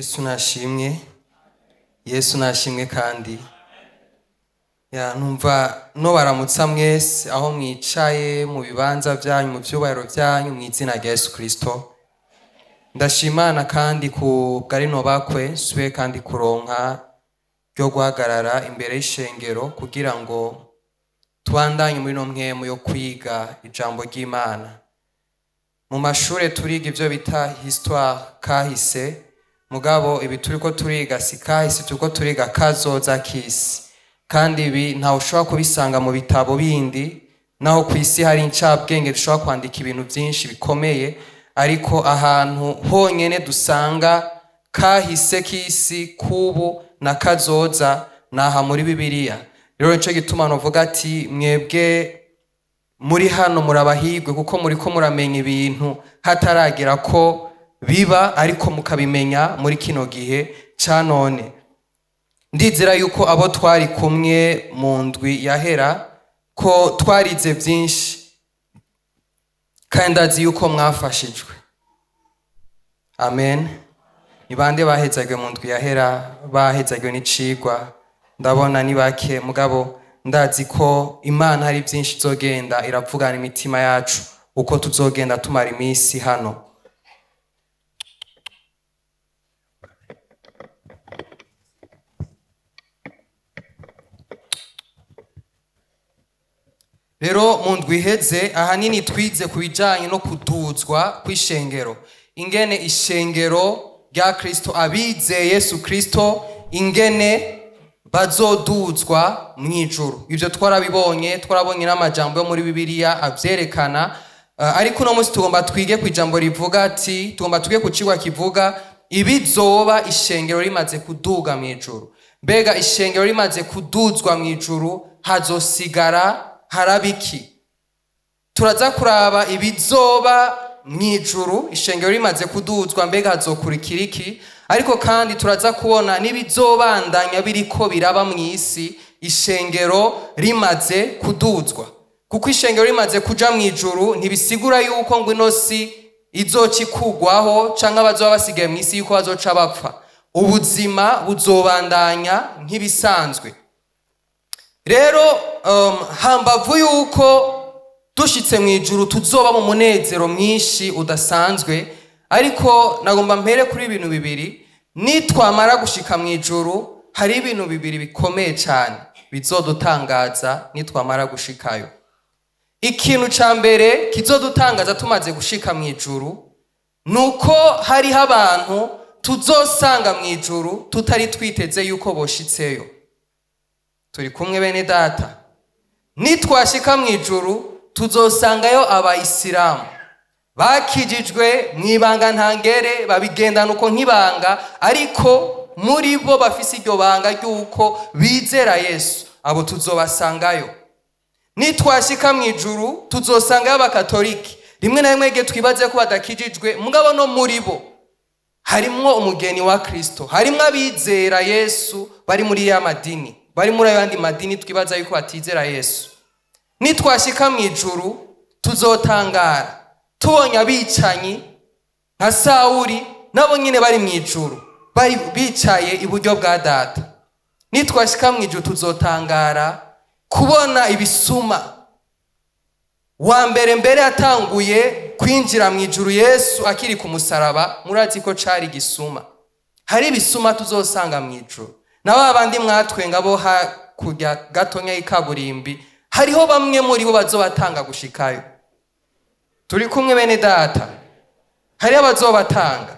Yesu nashimwe, Yesu nashimwe kandi ya numva no baramutsa mwese aho mwicaye mu bibanza byanyu, mu byubahiro byanyu, mu izina rya Yesu Kristo. Ndashimana kandi ku bwarino bakwe nsubiye kandi kuronka ryo guhagarara imbere y'ishengero kugira ngo tubandanye muri no mpwemu yo kwiga ijambo ry'Imana. Mu mashure turiga ivyo bita histoire, kahise, mugabo ibi turiko turiga si kahise, turiko turiga kazoza k'isi. Kandi ibi ntawe ushobora kubisanga mu bitabo bindi, naho kw'isi hari incabwenge dushobora kwandika ibintu vyinshi bikomeye, ariko ahantu honyene dusanga kahise k'isi, kubu na kazoza, naha muri Bibiliya. Rero nico gituma novuga ati mwebwe muri hano murabahigwe, kuko muriko muramenya ibintu hataragera ko biba, ariko mukabimenya muri kino gihe ca none. Ndizera yuko abo twari kumwe mu ndwi yahera ko twarize vyinshi, kandi ndazi yuko mwafashijwe. Amen. Ni bande bahezagwe mu ndwi yahera, bahezagwe n'icigwa? Ndabona ni bake, mugabo ndazi ko Imana hari byinshi izogenda iravugana imitima yacu uko tuzogenda tumara iminsi hano. Rero mu ndwi iheze ahanini twize ku bijanye no kuduzwa kw'ishengero, ingene ishengero rya Kristo, abizeye Yesu Kristo, ingene bazoduzwa mw'ijuru. Ivyo twarabibonye, twarabonye n'amajambo yo muri Bibiliya avyerekana. Ariko uno munsi tugomba twige ku ijambo rivuga ati, tugomba twige ku cigwa kivuga ibizoba ishengero rimaze kuduga mw'ijuru. Mbega ishengero rimaze kuduzwa mw'ijuru hazosigara harabiki? Turaza kuraba ibizoba mw'ijuru ishengero rimaze kuduzwa, mbega hazokurikira iki? Ariko kandi turaza kubona n'ibizobandanya biriko biraba mw'isi ishengero rimaze kuduzwa. Kuko ishengero rimaze kuja mw'ijuru ntibisigura yuko ngo ino si izoca ikugwaho canke abazoba basigaye mw'isi yuko bazoca bapfa. Ubuzima buzobandanya nk'ibisanzwe. Rero hambavu yuko dushitse mw'ijuru tuzoba mu munezero mwinshi udasanzwe, ariko nagomba mpere kuri ibintu bibiri. Nitwamara gushika mw'ijuru hari ibintu bibiri bikomeye cyane bizodutangaza nitwamara gushikayo. Ikintu ca mbere kizodutangaza tumaze gushika mw'ijuru nuko hariho abantu tuzosanga mw'ijuru tutari twiteze yuko boshitseyo. Turi kumwe bene data? Nitwashika mw'ijuru tuzosangayo abayisilamu bakijijwe mw'ibanga ntangere, babigendana uko nk'ibanga, ariko muri bo bafise iryo banga ry'uko bizera Yesu. Abo tuzobasangayo. Nitwashika mw'ijuru tuzosangayo abakatoliki, rimwe na rimwe twibaze ko badakijijwe, mugabo no muri bo harimwo umugeni wa Kristo, harimwo abizera Yesu bari muri ya madini, bari muri ayo yandi madini twibaza yuko batizera Yesu. Nitwashika mw'ijuru tuzotangara tubonye abicanyi nka Sawuli, nabo nyine bari mw'ijuru, bari bicaye iburyo bwa data. Nitwashika mw'ijuru tuzotangara kubona ibisuma. Wa mbere mbere yatanguye kwinjira mw'ijuru Yesu akiri ku musaraba, murazi ko cari igisuma. Hari ibisuma tuzosanga mw'ijuru. Na ba bandi mwatwenga bo hakurya gatonya y'ikaburimbi, hariho bamwe muri bo bazobatanga gushikayo. Turi kumwe bene data? Hariho abazobatanga.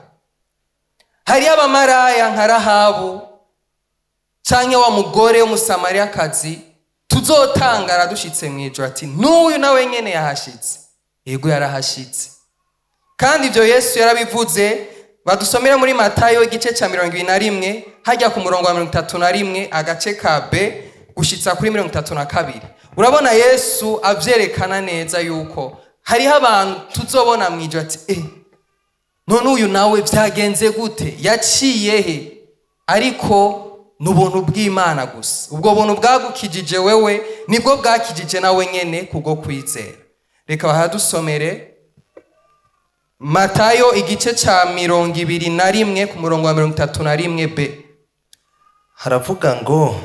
Hariho abamaraya nka Rahabu canke wa mugore w'umusamariyakazi tuzotangara dushitse mw'ijuru ati n'uyu nawe nyene yahashitse. Yego, yarahashitse. Kandi ivyo Yesu yarabivuze. Badusomere muri Matayo igice ca 21, hajya ku murongo wa 31 agace ka B gushitsa kuri 32. Urabona Yesu avyerekana neza yuko hariho abantu tuzobona mw'ijuru ati none uyu nawe vyagenze gute, yaciye he? Ariko ni ubuntu bw'Imana gusa. Ubwo buntu bwagukijije wewe nibwo bwakijije nawe nyene kubwo kwizera. Reka bahadusomere. Matayo igice ca 21 ku murongo wa 31b. Haravuga ngo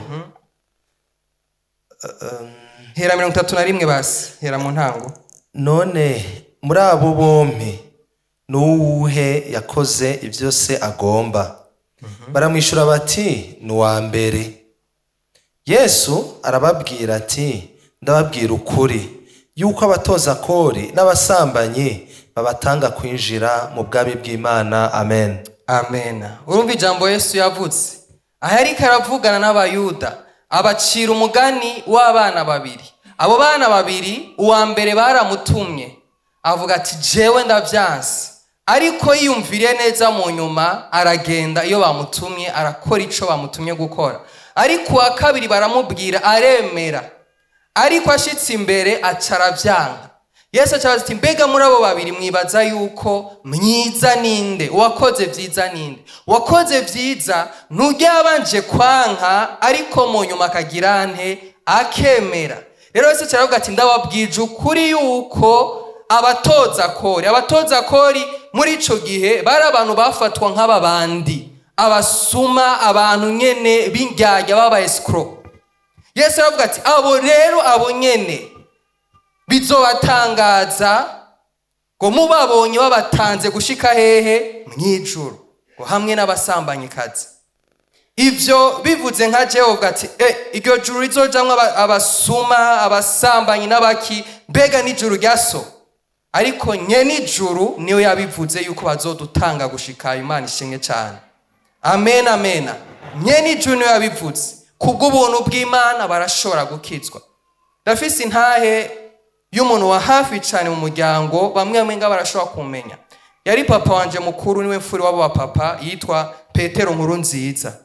Hera 31 basi, hera mu ntango. None muri abo bompi n'uwuhe yakoze ibyo se agomba? Baramwishyura bati: "Ni uwa mbere." Yesu arababwira ati: "Ndababwira ukuri yuko abatoza kori n'abasambanyi babatanga kwinjira mu bwami bw'Imana." Amen. Amen. Urumva ijambo Yesu yavuze aha, yariko aravugana n'Abayuda, abacira umugani w'abana babiri. Abo bana babiri, uwa mbere baramutumye, avuga ati: "Jewe ndavyanse." Ariko yiyumviriye neza mu nyuma, aragenda iyo bamutumye, arakora ico bamutumye gukora. Ariko uwa kabiri baramubwira, aremera, ariko ashitse imbere aca aravyanka. Yesu aca ati: "Mbega muri abo babiri mwibaza yuko mwiza ninde? Uwakoze vyiza ninde?" Uwakoze vyiza ntujya yabanje kwanka, ariko mu nyuma akagira nte? Akemera. Rero Yesu aca aravuga ati: "Ndababwije ukuri yuko abatoza kori muri ico gihe bari abantu bafatwa nk'ababandi, abasuma, abantu nyene b'indyarya, b'aba escrocs." Yesu aravuga ati: "Abo rero, abo nyene bizobatangaza ngo mubabonye babatanze gushika hehe? Mw'ijuru, ngo hamwe n'abasambanyikazi." Ivyo bivuze nka jewe, uvuga ati: "Iryo juru rizojamwo abasuma, abasambanyi n'abaki, mbega n'ijuru rya so?" Ariko nyene ijuru niyo yabivuze yuko bazodutanga gushika. Imana ishimwe cane. Amen, amen. Nyene ijuru niyo yabivuze. Kubw'ubuntu bw'Imana barashobora gukizwa. Ndafise intahe y'umuntu wa hafi cyane mu muryango, bamwe bamwe nga barashobora kumenya. Yari papa wanje mukuru, niwe mfuri wabo wa papa, yitwa Petero Nkuru Nziza.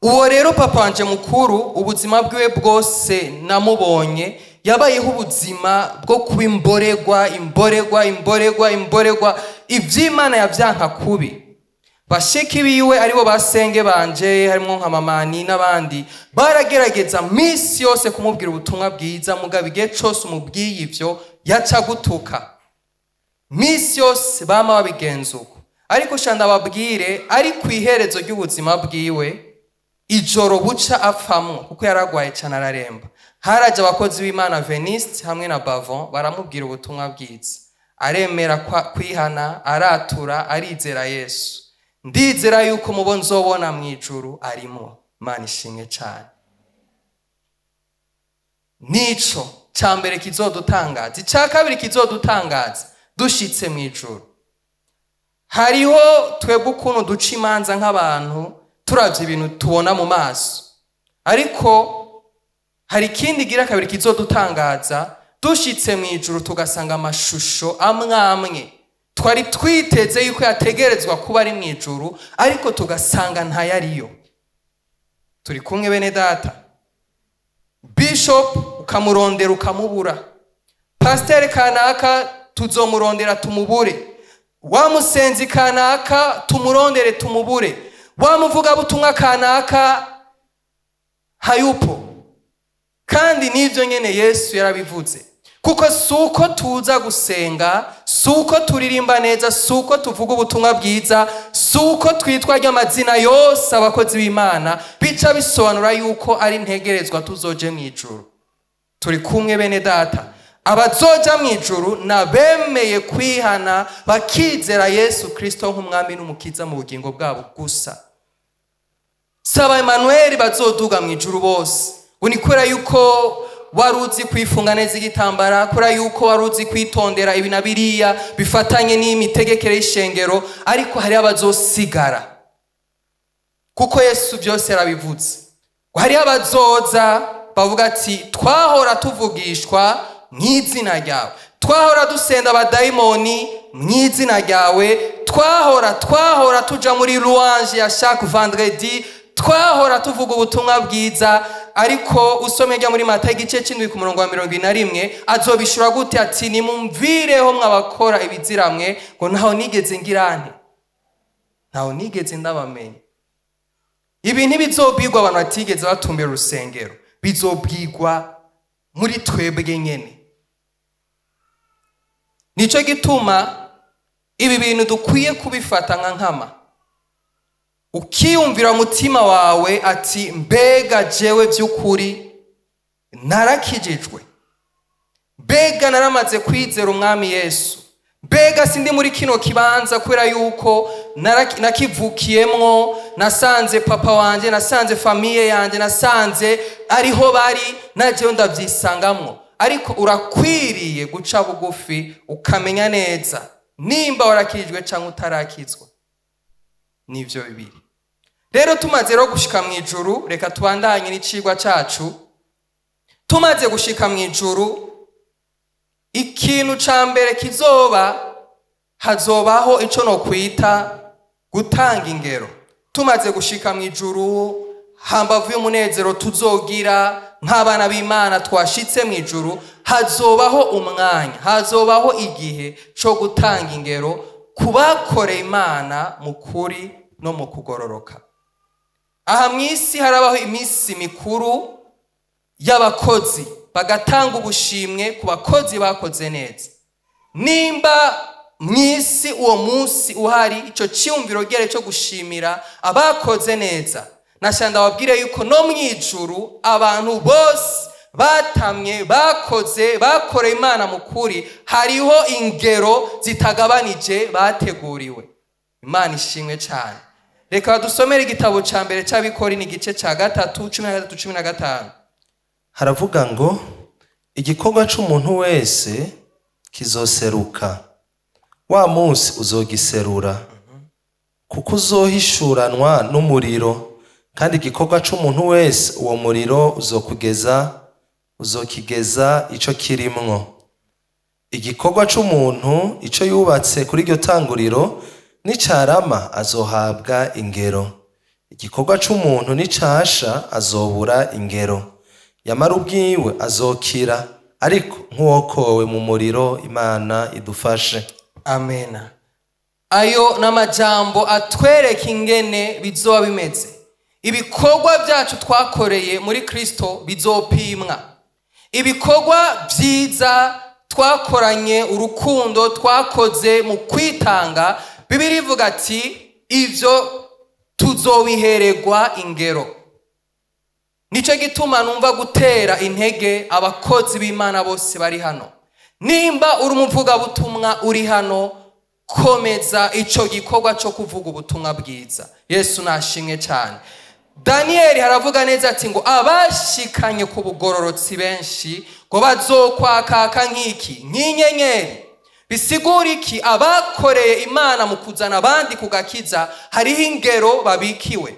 Uwo rero papa wanje mukuru, ubuzima bwiwe bwose namubonye yabayeho ubuzima bwo kuba imboregwa, imboregwa, imboregwa, imboregwa. Ivy'Imana yavyanka kubi. Bashiki biwe, aribo basenge banje, harimo nka mamani n'abandi, baragerageza minsi yose kumubwira ubutumwa bwiza. Mugabo igihe cose umubwiye ivyo, yaca gutuka. Minsi yose bama babigenza uko. Ariko sha ndababwire, ari ku iherezo ry'ubuzima bwiwe, ijoro buca apfamwo, kuko yaragwaye cane araremba, haraje abakozi b'Imana Veniste hamwe na Bavon, baramubwira ubutumwa bwiza, aremera kwihana, aratura, arizera Yesu. Ndizera yuko mubo nzobona mu ijuru arimo. Imana ishimwe cane. Nico ca mbere kizodutangaza. Icya kabiri kizodutangaza dushitse mu ijuru, hariho twebwe ukuntu duca imanza nk'abantu turavye ibintu tubona mu maso, ariko hari ikindi gira kabiri kizodutangaza dushitse mu ijuru, tugasanga amashusho amwe amwe twari twiteze yuko yategerezwa kuba ari mu ijuru, ariko tugasanga ntayariyo. Turi kumwe, bene data? Bishop ukamurondera ukamubura, pasiteri kanaka tuzomurondera tumubure, wa musenzi kanaka tumurondere tumubure, wa muvugabutumwa kanaka hayupo. Kandi n'ibyo nyene Yesu yarabivuze, kuko si uko tuza gusenga, si uko turirimba neza, si uko tuvuga ubutumwa bwiza, si uko twitwa ry'amazina yose abakozi b'Imana, bica bisobanura yuko ari ntegerezwa tuzoje mu ijuru. Turi kumwe, bene data? Abazoja mu ijuru nabemeye kwihana, bakizera Yesu Kristo nk'umwami n'umukiza mu bugingo bwabo gusa. Saba Emanuweli bazoduga mu ijuru bose ngo ni kubera yuko wari uzi kwifunga neza igitambara, kubera yuko wari uzi kwitondera ibi na biriya bifatanye n'imitegekere y'ishengero. Ariko hariho abazosigara, kuko Yesu byose yarabivuze. Hariho abazoza bavuga ati: "Twahora tuvugishwa mu izina ryawe, twahora dusenda abadayimoni mu izina ryawe, twahora tuja muri louange ya chaque vendredi, twahora tuvuga ubutumwa bwiza." Ariko usomye rya muri Matayo igice c'indwi ku murongo wa 71, azobishura gute? Ati: "Nimumvireho mwabakora ibiziramwe, ngo ntaho nigeze ngirante, ntaho nigeze ndabamenya." Ibi ntibizobwirwa abantu batigeze batumbera urusengero, bizobwirwa muri twebwe nyene. Nico gituma Ibi bintu dukwiye kubifata nka nkama, ukiyumvira umutima wawe ati: "Mbega jewe by'ukuri narakijijwe? Mbega naramaze kwizera Umwami Yesu? Mbega sindi muri kino kibanza kubera yuko nakivukiyemwo, nasanze papa wanje, nasanze famille yanjye, nasanze ariho bari, najewe ndavyisangamwo?" Ariko urakwiriye guca bugufi, ukamenya neza nimba warakijwe cyangwa utarakizwa. Nivyo bibiri. Rero tumaze rero gushika mu ijuru, reka tubandanye n'icigwa cacu. Tumaze gushika mu ijuru, ikintu ca mbere kizoba, hazobaho ico nokwita gutanga ingero. Tumaze gushika mu ijuru, hambavu y'umunezero tuzogira nk'abana b'Imana twashitse mu ijuru, hazobaho umwanya, hazobaho igihe co gutanga ingero ku bakoreye Imana mu kuri no mu kugororoka. Aha mu isi harabaho iminsi mikuru y'abakozi, bagatanga ubushimwe ku bakozi bakoze neza. Nimba mu isi uwo munsi uhari, icyo cyiyumviro gere cyo gushimira abakoze neza, nashaka ndababwire yuko no mu ijuru abantu bose batamye, bakoze, bakoreye Imana mu kuri, hariho ingero zitagabanije bateguriwe. Imana ishimwe cyane. Reka dusomere igitabo cya mbere cy'Abikori, ni igice cya 3, 13, 15. Haravuga ngo: "Igikorwa c'umuntu wese kizoseruka, wa munsi uzogiserura, kuko uzohishuranwa n'umuriro, kandi igikorwa c'umuntu wese uwo muriro uzokigeza ico kirimwo. Igikorwa c'umuntu ico yubatse kuri iryo tanguriro nicarama azohabwa ingero, igikorwa c'umuntu nicasha azobura ingero. Yamara ubwiwe azokira, ariko nk'uwokowe mu muriro. Imana idufashe." Amena. Ayo ni amajambo atwereka ingene bizoba bimeze. Ibikorwa byacu twakoreye muri Kristo bizopimwa. Ibikorwa byiza twakoranye urukundo, twakoze mu kwitanga, Bibiliya ivuga ati ibyo tuzobihererwa ingero. Nicyo gituma numva gutera intege abakozi b'Imana bose bari hano. Nimba uri umuvugabutumwa uri hano, komeza icyo gikorwa cyo kuvuga ubutumwa bwiza. Yesu nashimwe cyane. Daniyeli haravuga neza ati ngo abashikanye ku bugororotsi benshi ngo bazokwakaka nk'iki? Nk'inyenyeri. Bisigura iki? Abakoreye Imana mu kuzana abandi ku gakiza, hariho ingero babikiwe.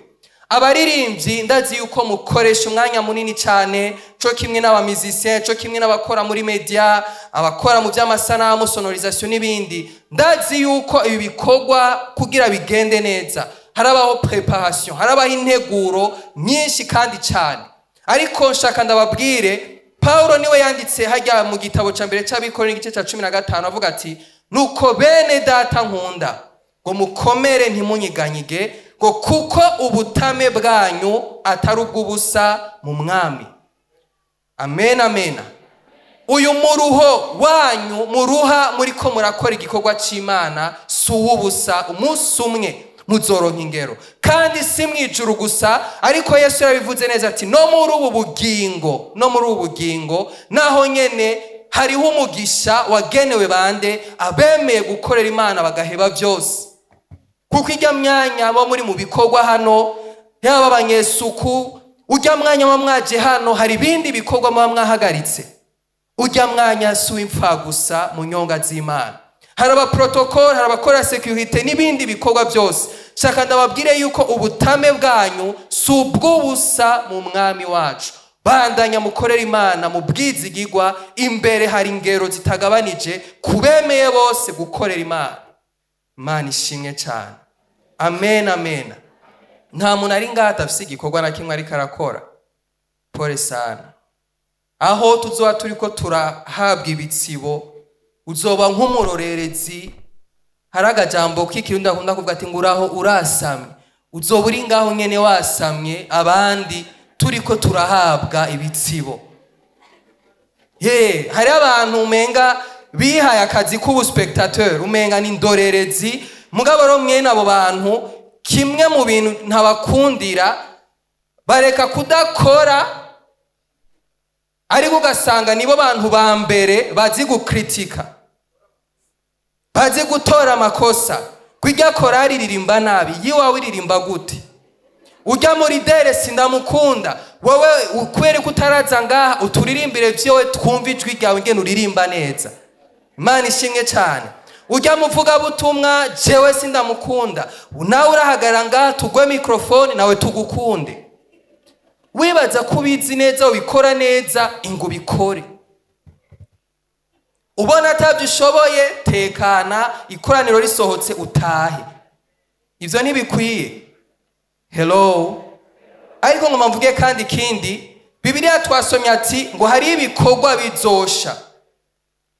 Abaririmbyi, ndazi yuko mukoresha umwanya munini cyane, co kimwe n'aba musiciens, co kimwe n'abakora muri media, abakora mu by'amasanamu, sonorisation n'ibindi. Ndazi yuko ibi bikorwa kugira bigende neza harabaho préparation, harabaho integuro nyinshi kandi cyane. Ariko nshaka ndababwire, Paulo niwe yanditse hajya mu gitabo cya mbere cy'Abikorera, igice cya 15, avuga ati: "Nuko bene data nkunda, ngo mukomere, ntimunyiganyige, ngo kuko ubutame bwanyu atari ubw'ubusa mu Mwami." Amen, amen. Uyu muruho wanyu muruha muri ko murakora igikorwa cy'Imana si uw'ubusa. Umunsi umwe muzoronka ingero, kandi si mu ijuru gusa, ariko Yesu yarabivuze neza ati no muri ubu bugingo, no muri ubu bugingo naho nyene hariho umugisha wagenewe bande? Abemeye gukorera Imana bagaheba byose. Kuko ijya myanya bo muri mu bikorwa hano, yaba abanyesuku, ujya mwanya muba mwaje hano, hari ibindi bikorwa muba mwahagaritse. Ujya mwanya si uw'imfagusa mu nyonga z'Imana. Hari aba protocole, hari abakora sécurité n'ibindi bikorwa byose. Shaka ndababwire yuko ubutame bwanyu si ubw'ubusa mu Mwami wacu. Bandanya mukorera Imana mu bwizigigwa. Imbere hari ingero zitagabanije kubemeye bose gukorera Imana. Imana ishimwe cyane. Amen, amen. Nta muntu ari ngaha adafise igikorwa na kimwe ariko arakora. Pole sana. Aho tuzoba turiko turahabwa ibitsibo, uzoba nk'umurorerezi. Hari agajambo k'Ikirundi akunda kuvuga ati ngo uraho urasamye. Uzoba uri ngaho nyene wasamye, abandi turiko turahabwa ibitsibo. Ye, hari abantu umenga Bihaye akazi k'ubuspectateur, umenga ni indorerezi. Mugabo rero mwene abo bantu, kimwe mu bintu ntabakundira, bareka kudakora, ariko ugasanga nibo bantu ba mbere bazi gukritika, bazi gutora amakosa. Kwijya korari ririmba nabi, yiwawe iririmba gute? Ujya muri dere sindamukunda. Wowe kubera ko utaraza ngaha uturirimbire vyowe, twumve ijwi ryawe ingene uririmba neza. Imana ishimwe cyane. Ujya muvugabutumwa, jewe sindamukunda. Nawe urahagarara ngaha tugwe mikrofone nawe tugukunde. Wibaza ko ubizi neza, ubikora neza, ingo ubikore. Ubona atabyo ushoboye, tekana, ikoraniro risohotse utahe. Ibyo ntibikwiye. Hello. Ariko ngo mvuge kandi ikindi, Bibiliya twasomye ati ngo hari ibikorwa bizosha,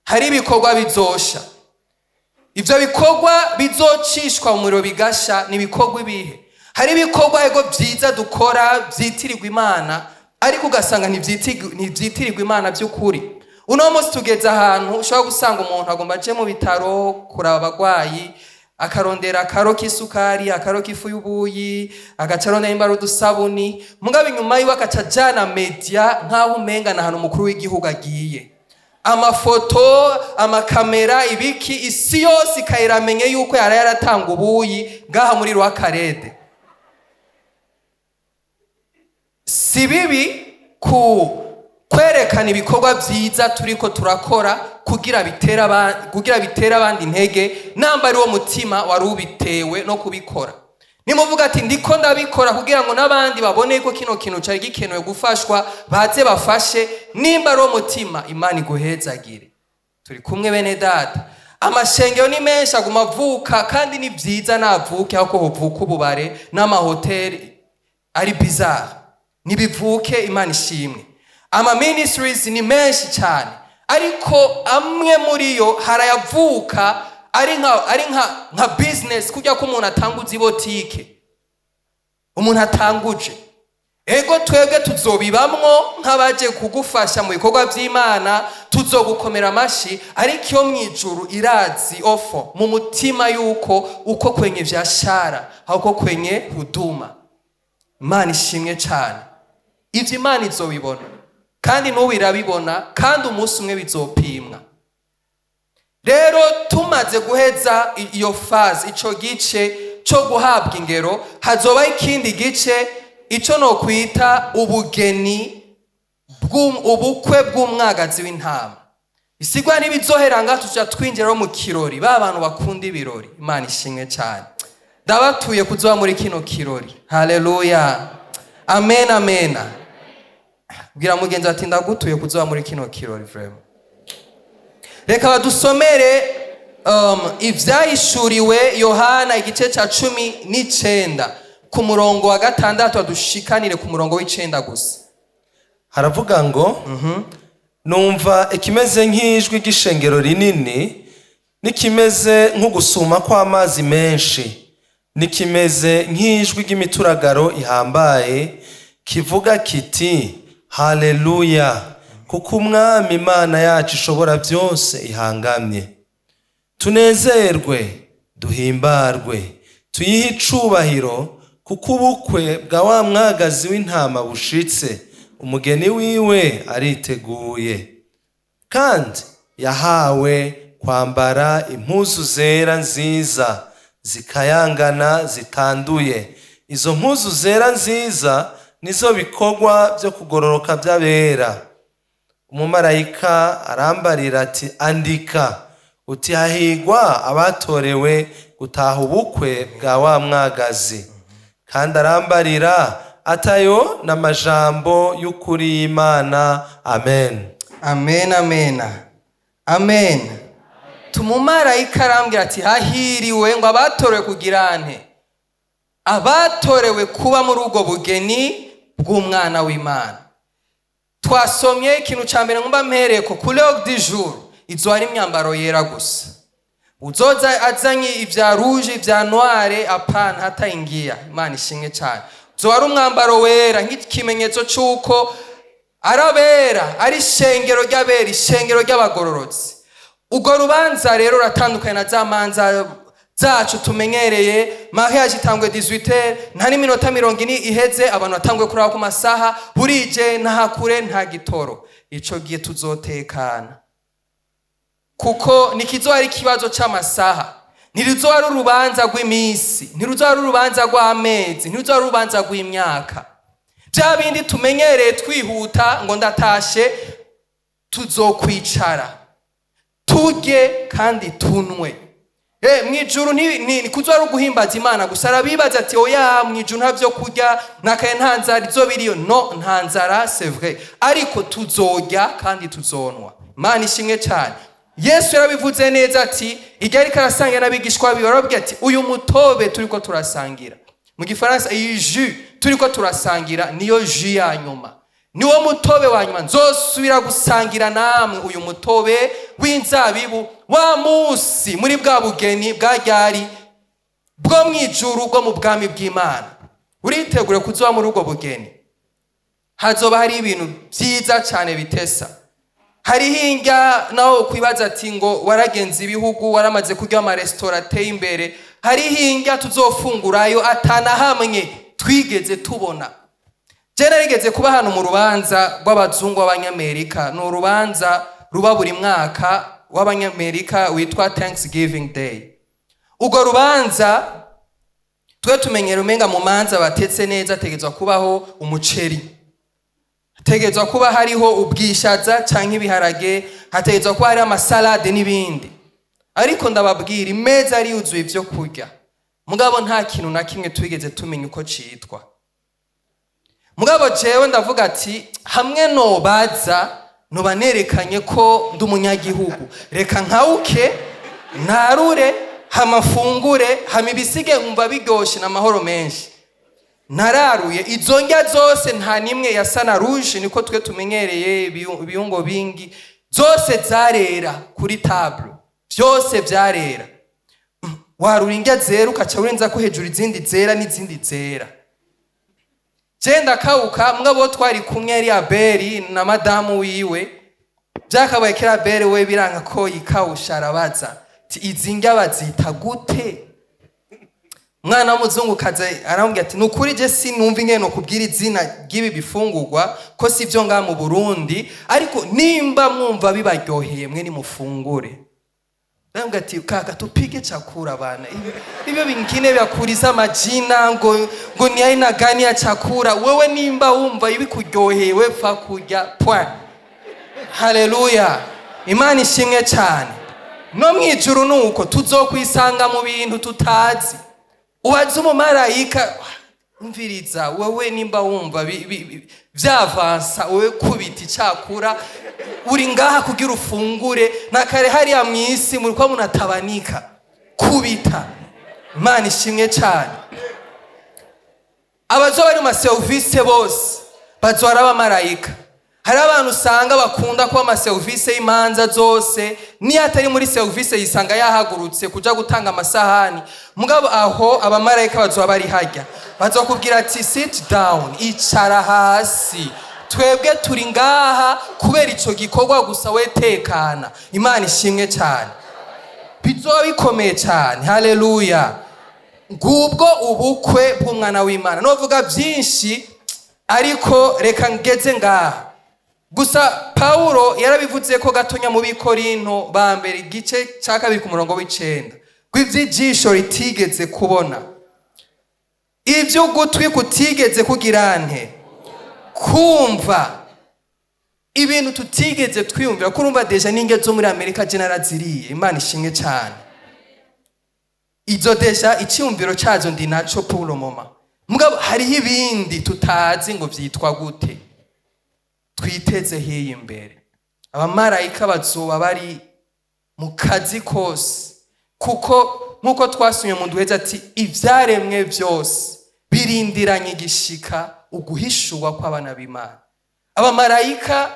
hari ibikorwa bizosha. Ibyo bikorwa bizocishwa mu muriro bigasha ni ibikorwa ibihe? Hari ibikorwa ego byiza dukora byitirirwa Imana, ariko ugasanga ntibyitirirwa Imana by'ukuri. Uno munsi tugeze ahantu ushobora gusanga umuntu agomba aje mu bitaro kuraba abagwayi, akarondera akaro k'isukari, akaro k'ifu y'ubuyi, agaca arondera nimba ari udusabuni. Mugabo inyuma yiwe agaca ajana media nk'aho umenga ni ahantu umukuru w'igihugu agiye, amafoto, amakamera, ibiki, isi yose ikayiramenye yuko yaraye aratanga ubuyi ngaha muri Rwakarede. Si bibi ku kwerekana ibikorwa byiza turiko turakora kugira bitere abandi intege, namba ari wo mutima wari ubitewe no kubikora. Nimuvuga ati ndiko ndabikora kugira ngo n'abandi babone ko kino kintu cari gikenewe gufashwa, baze bafashe, nimba ari wo mutima, Imana iguhezagire. Turi kumwe bene data? Amashengero ni menshi aguma avuka, kandi ni byiza navuke, aho ko hovuka ububare n'amahoteli ari bizarre. Nibivuke, Imana ishimwe. Ama ministries ni menshi cyane, ariko amwe muri yo harayavuka ari nka business, kujya ko umuntu atanguza ibotike. Umuntu atanguje, ego twebwe tuzobibamwo nk'abaje kugufasha mu bikorwa by'Imana, tuzogukomera amashi, ariko iyo mu ijuru irazi ofo mu mutima yuko uko kwenye vyashara hauko kwenye huduma. Imana ishimwe cyane. Ibyo Imana izobibona, kandi n'ubu irabibona, kandi umunsi umwe bizopimwa. Rero tumaze guheza iyo phase, ico gice cyo guhabwa ingero, hazobaho ikindi gice, ico nokwita ubugeni, ubukwe bw'umwagazi w'intama. Isigwa ntibizohera ngaha, tuja twinjira mu kirori. Ba bantu bakunda ibirori, Imana ishimwe cyane. Ndabatuye kuzoba muri kino kirori. Haleluya, amen, amen. Bwira mugenzi ati ndagutuye kuzoba muri kino kirori vraiment. Reka badusomere Ivyahishuriwe Yohana igice ca 19 ku murongo wa 6, badushikanire ku murongo w'9 gusa. Haravuga ngo: "Numva ikimeze nk'ijwi ry'ishengero rinini, n'ikimeze nk'ugusuma kw'amazi menshi, n'ikimeze nk'ijwi ry'imituragaro ihambaye, kivuga kiti: Haleluya, kuko Umwami Imana yacu ishobora byose ihangamye. Tunezerwe, duhimbarwe, tuyihe icubahiro, kuko ubukwe bwa wa mwagazi w'intama bushitse, umugeni wiwe ariteguye. Kandi yahawe kwambara impuzu zera nziza zikayangana zitanduye. Izo mpuzu zera nziza nizo bikorwa byo kugororoka by'abera. Umumarayika arambarira ati: Andika uti: Hahigwa abatorewe gutaha ubukwe bwa wa mwagazi. Kandi arambarira atayo n'amajambo y'ukuri y'Imana. Amen." Amen, amen, amen. Tumumarayika arambwira ati hahiriwe ngo abatorewe kugira nte? Abatorewe kuba muri ubwo bugeni bw'umwana w'Imana. Twasomye ikintu cya mbere ngomba mpereko kuri ordre du jour: izo ari imyambaro yera gusa. Uzoza azanye ibya rouge, ibya noire, apana, hataingia. Imana ishimwe cyane. Uzoba ari umwambaro wera nk'ikimenyetso cy'uko arabera, ari ishengero ry'abera, ishengero ry'abagororotsi. Urwo rubanza rero ruratandukanye na za manza zacu tumenyereye. Mariage itangwe 18, nta n'iminota 40 iheze, abantu batanguye kuraba ku masaha, burije, ntahakure, nta gitoro. Ico gihe tuzotekana, kuko ntikizoba ari ikibazo c'amasaha, ntiruzoba ari urubanza rw'iminsi, ntiruzoba ari urubanza rw'amezi, ntiruzoba ari urubanza rw'imyaka, bya bindi tumenyereye twihuta ngo ndatashe. Tuzokwicara, turye kandi tunwe. Mw'ijuru ni kuzoba ari uguhimbaza Imana gusa. Arabibaza ati: "Oya, mw'ijuru nta vyo kurya, nakaye, nta nzara izoba iriyo." No, nta nzara, c'est vrai, ariko tuzorya kandi tuzonwa. Imana ishimwe cyane. Yesu yarabivuze neza ati, igihe ariko arasangira n'abigishwa biwe, arababwira ati: "Uyu mutobe turiko turasangira," mu Gifaransa, iyi jus turiko turasangira, niyo jus ya nyuma, niwo mutobe wa nyuma nzosubira gusangira namwe, uyu mutobe w'inzabibu, wa munsi muri bwa bugeni bwa ryari bwo mw'ijuru, bwo mu bwami bw'Imana." Uritegure kuzoba muri ubwo bugeni. Hazoba hari ibintu byiza cyane bitesa. Hariho indya nawe ukwibaza ati ngo waragenze ibihugu, waramaze kurya amaresitora ateye imbere, hariho indya tuzofungurayo atana hamwe twigeze tubona. Je narigeze kuba hano mu rubanza rw'abazungu b'Abanyamerika. Ni urubanza ruba buri mwaka w'Abanyamerika witwa Thanksgiving Day. Urwo rubanza, twe tumenyera umenga mu manza batetse neza hategerezwa kubaho umuceri, hategerezwa kuba hariho ubwishaza canke ibiharage, hategerezwa kuba hariho amasalade n'ibindi. Ariko ndababwira, imeza yari yuzuye ibyo kurya, mugabo nta kintu na kimwe twigeze tumenya uko citwa. Mugabo jewe ndavuga ati: "Hamwe nobaza, noba nerekanye ko ndi umunyagihugu. Reka nkawuke, narure, hama mfungure, hama ibisige nkumva biryoshe n'amahoro menshi." Nararuye izo ndya zose, nta nimwe yasa na rouge, niko twe tumenyereye ibiyungo bingi. Zose zarera kuri table, byose byarera. Warura indya zera, ukaca urenza ko hejuru izindi zera n'izindi zera. Je ndakawuka, mugabo twari kumwe yari Abeli na madamu wiwe. Byakabaye kera Abeli we biranga ko yikawusha, arabaza ati: "Izi ndya bazita gute?" Umwana w'umuzungukazi aramubwira ati: "Ni ukuri je sinumva ingene nokubwira izina ry'ibi bifungurwa, ko si byo ngaha mu Burundi, ariko nimba mwumva bibaryoheye, mwe nimufungure." Aramubwira ati: "Kaka, tupige chakula bana. Ibyo vingine vya kuuliza majina ngo ni aina gani ya chakula, wewe nimba wumva ibikuryoheye, we pfa kurya, point." Haleluya, Imana ishimwe cyane. No mwijuru nuko tuzokwisanga mu bintu tutazi. Ubaze umumarayika: "Umviriza, wewe nimba wumva vyavansa, wewe kubita icakura. Uri ngaha kugira ufungure, na kare hariya mw'isi muriko munatabanika, kubita." Imana ishimwe cyane. Abazoba bari mu maserivisi bose bazoba ari abamarayika. Hari abantu usanga bakunda kuba amaserivisi y'imanza zose, niyo atari muri serivisi yisanga yahagurutse kuja gutanga amasahani. Mugabo aho abamarayika bazoba bari hajya, bazokubwira ati: "Sit down, icara hasi, twebwe turi ngaha kubera ico gikorwa gusa, we tekana." Imana ishimwe cyane. Bizoba bikomeye cyane. Haleluya. Ngubwo ubukwe bw'Umwana w'Imana. Novuga byinshi, ariko reka ngeze ngaha gusa. Pawulo yarabivuze ko gatonya mu Bikorinto ba mbere, igice cya 2 ku murongo w'9, ngo iby'ijisho ritigeze kubona, iby'ugutwi kutigeze kugira nte? Kumva, ibintu tutigeze twiyumvira. Ko urumva déjà n'indya zo muri Amerika je naraziriye, Imana ishimwe cyane. Izo déjà icyumviro cyazo ndi naco pour le moment, mugabo hariho ibindi tutazi ngo vyitwa gute, twiteze hiyi imbere. Abamarayika bazoba bari mu kazi kose, kuko nk'uko twasomye mu duheze ati ibyaremwe byose birindiranye igishika uguhishurwa kw'abana b'Imana. Abamarayika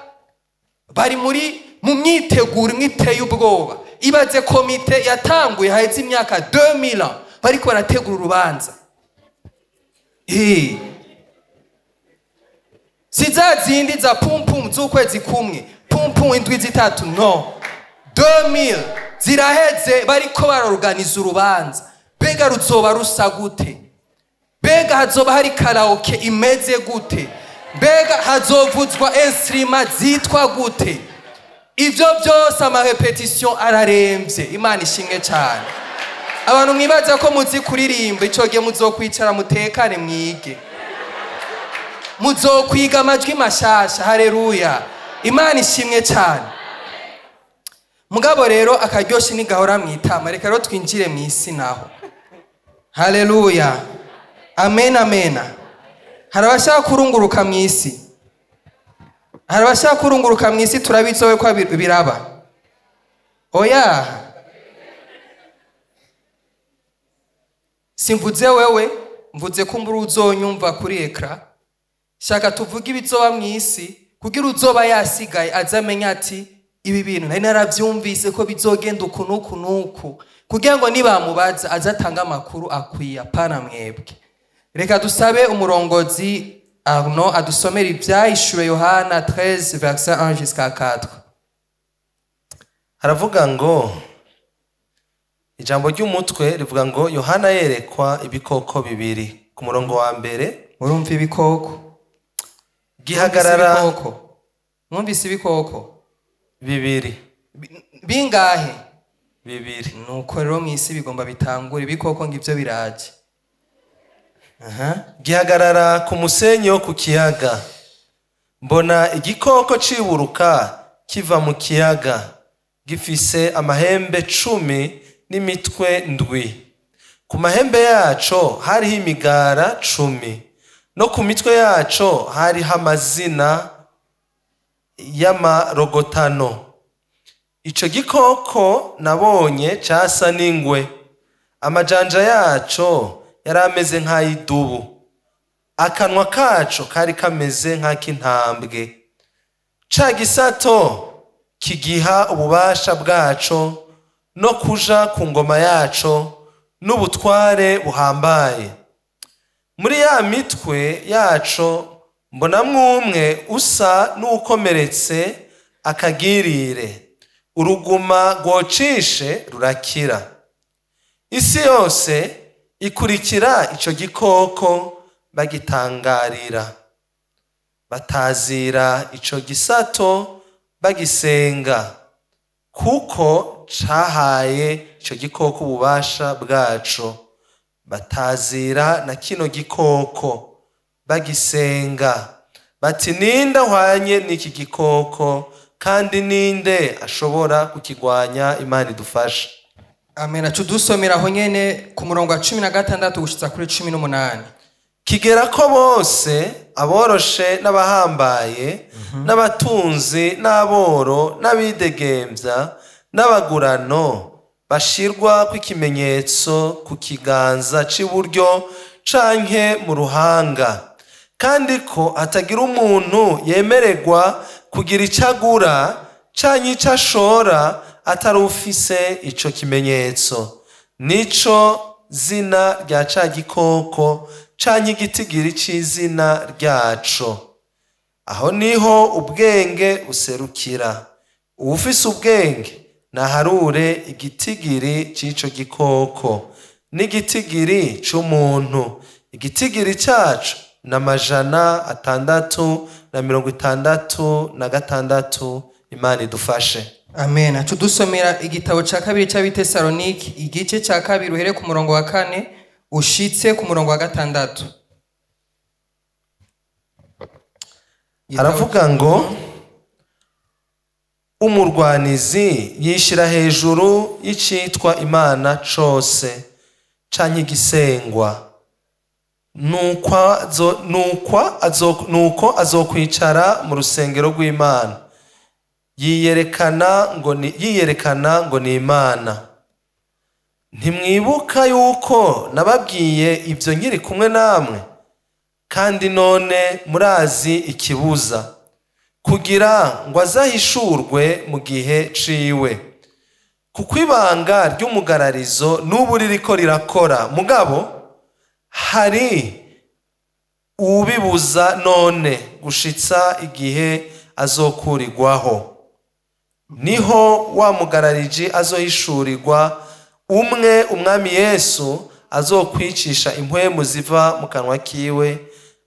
bari muri mu myiteguro imwe iteye ubwoba. Ibaze komite yatanguye haheze imyaka 2000 ans, bariko barategura urubanza. Si za zindi za pumpum z'ukwezi kumwe, pumpum indwi 3, no 2000 ziraheze bariko barorganiza urubanza. Mbega ruzoba rusa gute? Mbega hazoba hari karaoke imeze gute? Mbega hazovuzwa instrument zitwa gute? Ibyo byose, ama répétition ararembye. Imana ishimwe cyane. Abantu mwibaza ko muzi kuririmba, icyo gihe muzokwicara mutekane mwige, muzokwiga amajwi mashasha. Hareruya, Imana ishimwe cyane. Mugabo rero akaryoshye ntigahora mu itama. Reka rero twinjire mu isi naho. Haleluya, amen, amena. Hari abashaka kurunguruka mu isi, hari abashaka kurunguruka mu isi. Turabizowe ko biraba. Oya, simvuze wewe, mvuze ko mbura uzonyumva kuri écran. Shaka tuvuge ibizoba mu isi kugira uzoba yasigaye aze amenye ati ibi bintu nari narabyumvise ko bizogenda uku n'uku n'uku, kugira ngo nibamubaza aze atange amakuru akwiye, apana mwebwe. Reka dusabe umurongozi Arno adusomera Ibyahishuwe Yohana 13 verset 1 jusqu'à 4. Haravuga ngo, ijambo ry'umutwe rivuga ngo: "Yohana yerekwa ibikoko bibiri." Ku murongo wa mbere. Urumva ibikoko? Gihagarara. Mwumvise ibikoko? Mwumvise ibikoko? Bibiri. Bingahe? Bibiri. Nuko rero mu isi bigomba bitangure ibikoko, ngo ibyo biraje. Aha. Gihagarara ku musenyi wo ku kiyaga. Mbona igikoko ciburuka kiva mu kiyaga, gifise amahembe 10 n'imitwe ndwi. Ku mahembe yaco hariho imigara 10, no ku mitwe yaco hariho amazina y'amarogotano. Ico gikoko nabonye casa n'ingwe, amajanja yaco yari ameze nk'ay'idubu, akanwa kaco kari kameze nk'ak'intambwe. Ca gisato kigiha ububasha bwaco no kuja ku ngoma yaco n'ubutware buhambaye. Muri ya mitwe yaco mbonamwo umwe usa n'uwukomeretse akagirire, uruguma rwocishe rurakira. Isi yose ikurikira ico gikoko bagitangarira, batazira ico gisato bagisenga, kuko cahaye ico gikoko ububasha bwaco. Batazira na kino gikoko bagisenga bati: "Ninde ahwanye n'iki gikoko, kandi ninde ashobora kukigwanya?" Imana idufashe. Amen. Tudusomera aho nyene ku murongo wa 16 gushitsa kuri 18. Kigera ko bose, aboroshe n'abahambaye, n'abatunzi n'aboro, n'abidegembya n'abagurano, bashirwa kw'ikimenyetso ku kiganza c'iburyo canke mu ruhanga, kandi ko hatagira umuntu yemererwa kugira icyo agura canke icyo ashora atari ufise ico kimenyetso, nico zina rya ca gikoko canke igitigiri c'izina ryaco. Aho niho ubwenge buserukira. Uwufise ubwenge naharure igitigiri c'ico gikoko n'igitigiri c'umuntu. Igitigiri caco ni 666. Imana idufashe. Amen. Tudusomera igitabo cya kabiri cy'Abitesaloniki, igice cya kabiri, uhere ku murongo wa kane ushitse ku murongo wa gatandatu. Haravuga ngo: "Umurwanizi yishyira hejuru y'icitwa imana cose canke igisengwa, nuko azokwicara mu rusengero rw'Imana, yiyerekana ngo ni Imana. Ntimwibuka yuko nababwiye ibyo nkiri kumwe namwe? Kandi none murazi ikibuza, kugira ngo azahishurwe mu gihe ciwe. Kuko ibanga ry'umugararizo n'ubu ririko rirakora, mugabo hari ubibuza none gushitsa igihe azokurirwaho." Niho wa mugarariji azohishurirwa, umwe Umwami Yesu azokwicisha impwemu ziva mu kanwa kiwe,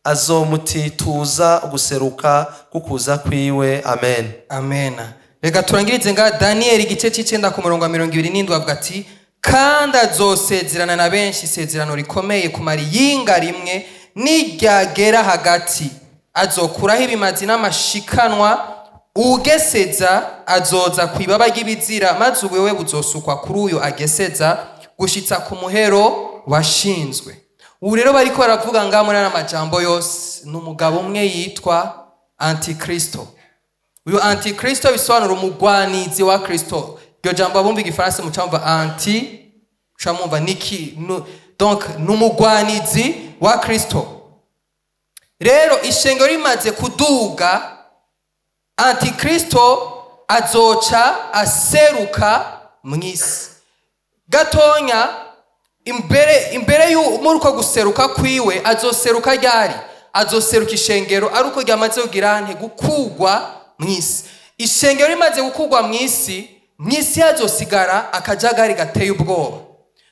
azomutituza guseruka kukuza kwiwe. Amen. Amena. Reka turangirize nga Daniyeli igice cy'icenda ku murongo wa 27, avuga ati: "Kandi azosezerana na benshi isezerano rikomeye kumara iyinga rimwe. Niryagera hagati, azokuraho ibimazi n'amashikanwa. Ugeseza azoza ku ibaba ry'ibizira, maze ubuyobe buzosukwa kuri uyo ageseza gushitsa ku muhero washinzwe." Ubu rero bariko baravuga ngaha muri aya majambo yose ni umugabo umwe yitwa Antikristo. Uyu Antikristo bisobanura umugwanizi wa Kristo. Iryo jambo abumva igifaransa mucamva anti, mucamwumva niki donc ni umugwanizi wa Kristo. Rero ishengero rimaze kuduga, Antikristo azoca aseruka mw'isi gatonya. Imbere muri uko guseruka kwiwe, azoseruka ryari? Azoseruka ishengero ari uko ryamaze kugira nte? Gukugwa mw'isi. Ishengero rimaze gukugwa mw'isi, mw'isi hazosigara akajagari gateye ubwoba,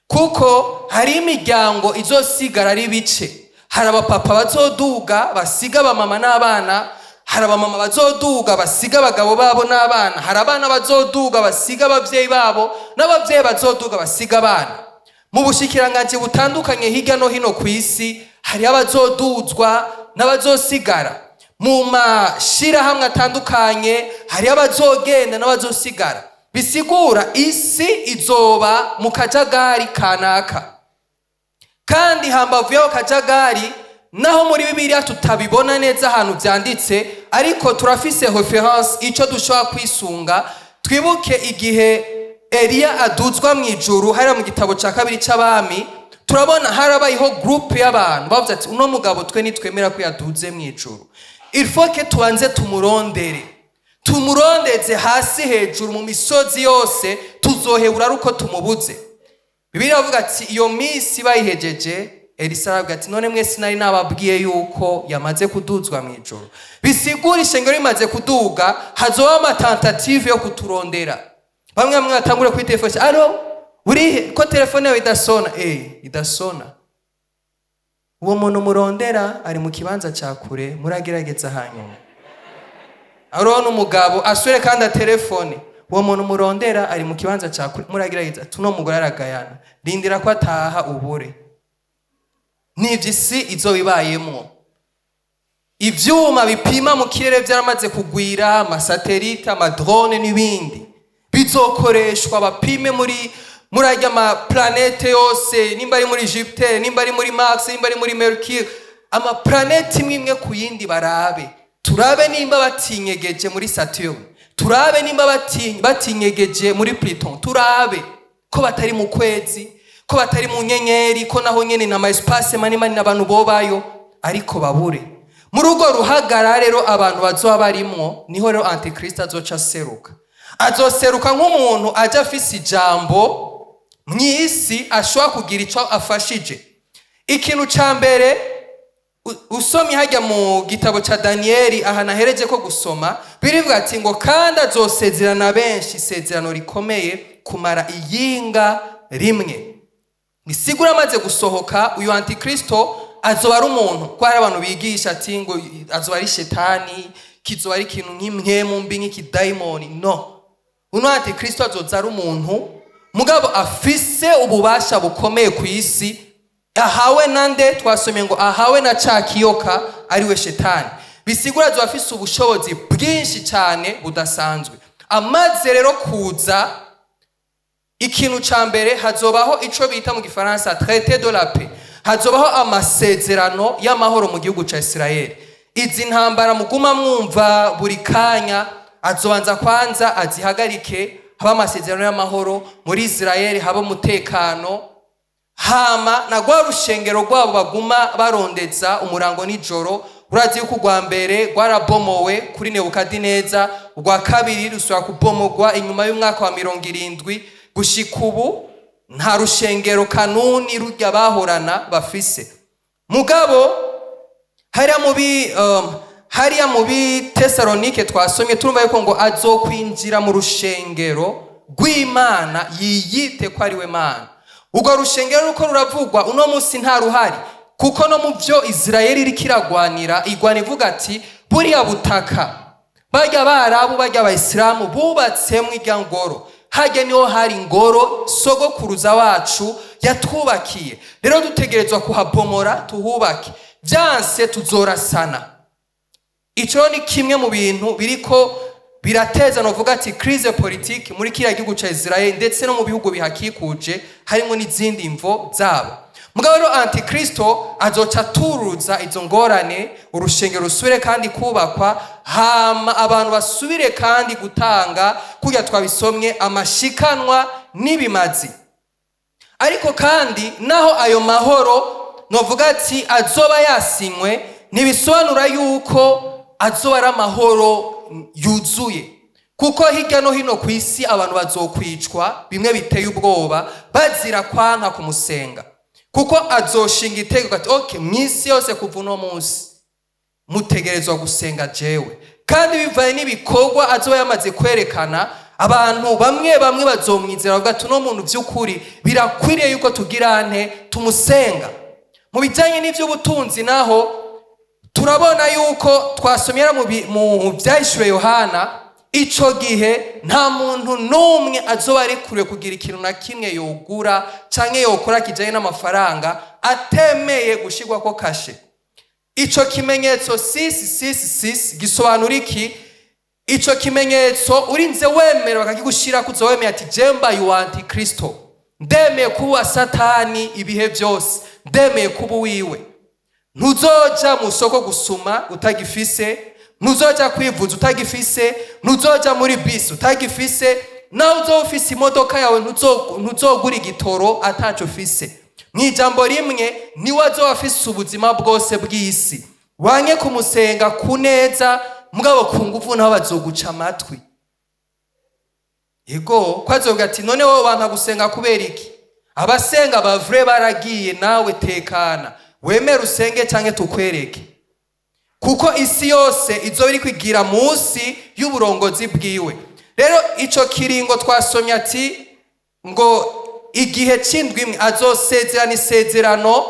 kuko hari imiryango izosigara ari ibice. Hari abapapa bazoduga basiga abamama n'abana, hari abamama bazoduga basiga abagabo babo n'abana, hari abana bazoduga basiga ababyeyi babo, n'ababyeyi bazoduga basiga abana. Mu bushikiranganji butandukanye hirya no hino ku isi, hariho abazoduzwa n'abazosigara. Mu mashirahamwe atandukanye, hariho abazogenda n'abazosigara. Bisigura isi izoba mu kajagari kanaka. Kandi hambavu y'ako kajagari, naho muri Bibiliya tutabibona neza ahantu byanditse, ariko turafise référence, icyo dushobora kwisunga. Twibuke igihe Eliya aduzwa mu ijuru, hariya mu gitabo cya kabiri cy'Abami, turabona harabayeho groupe y'abantu bavuze ati: "Uno mugabo twe nitwemera ko yaduze mu ijuru, il faut que tubanze tumurondere, tumurondeze hasi hejuru mu misozi yose, tuzohebura ari uko tumubuze." Bibiliya iravuga ati iyo minsi bayihejeje, Elisa aravuga ati: "None mwese nari nababwiye yuko yamaze kuduzwa mu ijuru?" Bisigura ishengero rimaze kuduga, hazoba ama tentatives yo kuturondera. Bamwe bamwe batangura kuri telefone: "Allô, urihe ko telefone yawe idasona?" Idasona. Uwo muntu murondera ari mu kibanza cya kure, muragerageza hanyuma. Urabona umugabo asure kandi atelefone: "Uwo muntu murondera ari mu kibanza cya kure, muragerageza." Tuno mugore aragayana: "Rindira ko ataha ubure." N'ibyo isi izo bibayemwo, ibyuma bipima mu kirere byaramaze kugwira, ama satellites, ama drones n'ibindi bizokoreshwa bapime muri ajya ama planètes yose, nimba ari muri Jupiter, nimba ari muri Mars, nimba ari muri Mercure, ama planètes imwe imwe ku yindi, barabe, turabe nimba batinyegeje muri Saturne, turabe nimba batinyegeje muri Pluton, turabe ko batari mu kwezi, ko batari mu nyenyeri, ko naho nyene na espace manini manini abantu bobayo, ariko babure. Muri urwo ruhagara rero abantu bazoba barimwo, niho rero Antikristo azoca aseruka. Azoseruka nk'umuntu aja afise ijambo mw'isi, ashobora kugira ico afashije. Ikintu ca mbere, usomye hajya mu gitabo ca Daniyeli, aha nahereje ko gusoma, birivuga ati ngo: "Kandi azosezerana benshi isezerano rikomeye kumara iyinga rimwe." Bisigura amaze gusohoka, uyu Antikristo azoba ari umuntu, ko hari abantu bigisha ati ngo azoba ari shetani, kizoba ari ikintu nk'impwemu mbi, nk'ikidayimoni. No uno Antikristo azoza ari umuntu, mugabo afise ububasha bukomeye ku isi, ahawe nande? Twasomye ngo ahawe na ca kiyoka, ariwe shetani. Bisigura azoba afise ubushobozi bwinshi cyane budasanzwe. Amaze rero kuza, ikintu ca mbere, hazobaho ico bita mu gifaransa traité de la paix, hazobaho amasezerano y'amahoro mu gihugu ca Israel. Izi ntambara muguma mwumva buri kanya, azobanza kwanza azihagarike, haba amasezerano y'amahoro muri Israel, haba umutekano. Hama na rwa rushengero rwabo baguma barondeza umurango nijoro, urazi yuko urwa mbere rwarabomowe kuri Nebukadineza, urwa kabiri rusubira kubomogwa inyuma y'umwaka wa 70. Gushika ubu nta rushengero kanuni rujya bahorana bafise. Mugabo hariya mubi Hariya mu Bitesalonike twasomye, turumva yuko ngo azokwinjira mu rushengero rw'Imana yiyite ko ari we Mana. Urwo rushengero ruko ruravugwa uno munsi nta ruhari, kuko no mu byo Isirayeli iriko iragwanira, igwana ivuga ati buriya butaka barya Barabu, barya Abayisilamu bubatsemwo irya ngoro, harya niho hari ingoro sogokuruza wacu yatwubakiye, rero dutegerezwa kuhabomora tuhubake, byanse tuzorasana. Ico ni kimwe mu bintu biriko birateza, novuga ati, crise politique muri kiriya gihugu ca Israel ndetse no mu bihugu bihakikuje, harimo n'izindi mvo zabo. Mugabo rero Antikristo azoca aturuza izo ngorane, urushengero rusubire kandi kubakwa, hama abantu basubire kandi gutanga kurya twabisomye amashikanwa n'ibimazi. Ariko kandi naho ayo mahoro, novuga ati, azoba yasinywe, ntibisobanura yuko azoba ari amahoro yuzuye, kuko hirya no hino ku isi abantu bazokwicwa bimwe biteye ubwoba bazira kwanka kumusenga, kuko azoshinga itegeko ati okay, mu isi yose kuva uno munsi mutegerezwa gusenga jewe. Kandi bivaye n'ibikorwa azoba yamaze kwerekana, abantu bamwe bamwe bazomwizera, bavuga ati uno muntu by'ukuri birakwiriye yuko tugira nte, tumusenga. Mu bijyanye n'iby'ubutunzi naho turabona yuko twasomera mu Byahishuwe Yohana, ico gihe nta muntu n'umwe azoba arikuriwe kugira ikintu na kimwe yogura canke yokora kijanye n'amafaranga atemeye gushirwako kashe. Ico kimenyetso 666 gisobanura iki? Ico kimenyetso urinze wemera bakakigushirako, uzoba wemeye ati je mbaye uwa Antikristo, ndemeye kuba uwa Satani ibihe byose, ndemeye kuba uwiwe. Ntuzoja mu soko gusuma utagifise, ntuzoja kwivuza utagifise, ntuzoja muri bisi utagifise. Nawe uzoba ufise imodoka yawe, ntuzogura igitoro ataco ufise. Mu ijambo rimwe, niwe azoba afise ubuzima bwose bw'isi. Wanke kumusenga ku neza, mugabo ku nguvu naho bazoguca amatwi. Yego, ko azovuga ati none wowe wanka gusenga kubera iki? Abasenga bavure baragiye, nawe tekana, wemere usenge canke tukwereke. Kuko isi yose izoba iri kwigira munsi y'uburongozi bwiwe. Rero ico kiringo twasomye ati ngo igihe c'indwi imwe azosezerana isezerano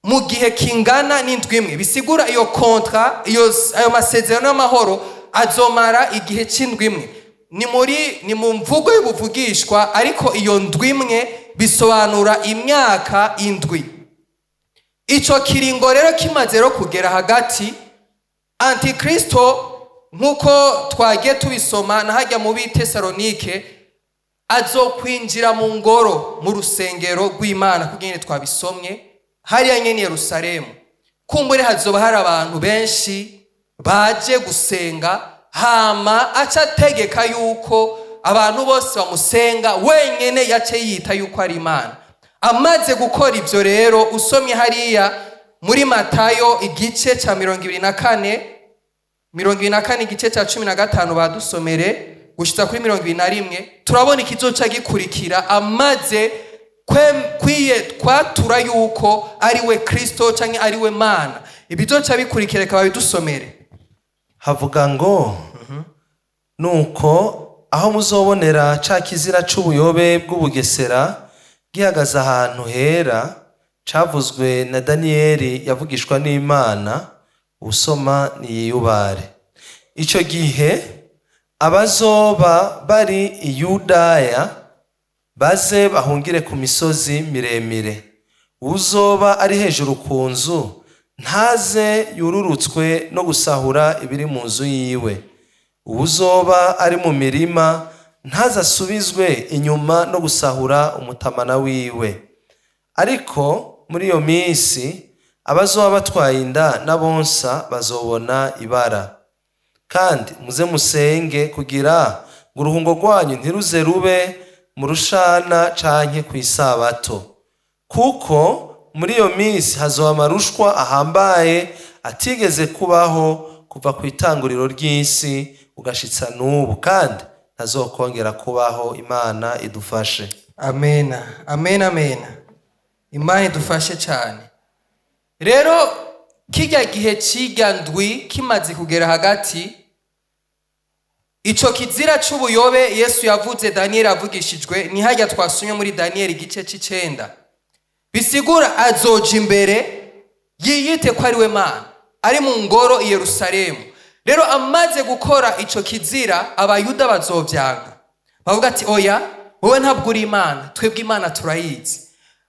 mu gihe kingana n'indwi imwe, bisigura iyo contrat, iyo ayo masezerano y'amahoro azomara igihe c'indwi imwe. Ni mu mvugo y'ubuvugishwa, ariko iyo ndwi imwe bisobanura imyaka 7. Ico kiringo rero kimaze rero kugera hagati, Antikristo, nk'uko twagiye tubisoma na hajya mu Bitesalonike, azokwinjira mu ngoro, mu rusengero rw'Imana, kuko nyene twabisomye hariya nyene Yerusalemu. Kumbure hazoba hari abantu benshi baje gusenga, hama aca ategeka yuko abantu bose bamusenga wenyene, yace yita yuko ari Imana. Amaze gukora ibyo rero, usomye hariya muri Matayo igice ca 24, 24 igice cya 15 badusomere gushitsa kuri 21, turabona ikizoca gikurikira amaze kwiye kwatura yuko ari we Kristo canke ari we Mana. Ibizoca bikurikira reka babidusomere. Havuga ngo: nuko aho muzobonera ca kizira c'ubuyobe bw'ubugesera gihagaze ahantu hera, cavuzwe na Daniyeli yavugishwa n'Imana, usoma niyiyubare, ico gihe abazoba bari i Yudaya baze bahungire ku misozi miremire. Uzoba ari hejuru ku nzu ntaze yururutswe no gusahura ibiri mu nzu yiwe. Uwuzoba ari mu mirima ntaze asubizwe inyuma no gusahura umutamana wiwe. Ariko muri iyo minsi abazoba batwaye inda n'abonsa bazobona ibara. Kandi muze musenge kugira ngo uruhungo rwanyu ntiruze rube mu rushana canke kw'isabato, kuko muri iyo minsi hazoba amarushwa ahambaye atigeze kubaho kuva ku itanguriro ry'isi ugashitsa n'ubu, kandi ntazokongera kubaho. Imana idufashe. Amena, amena, amena. Imana idufashe cyane. Rero Kijya gihe cy'irya ndwi kimaze kugera hagati, ico kizira c'ubuyobe Yesu yavuze, Daniyeli avugishijwe, ni hajya twasomye muri Daniyeli igice c'icenda. Bisigura azoja imbere yiyite ko ari we Mana, ari mu ngoro i Yerusalemu. Rero amaze gukora ico kizira, Abayuda bazovyanga, bavuga ati: "Oya, wowe ntabwo uri Imana, twebwe Imana turayizi."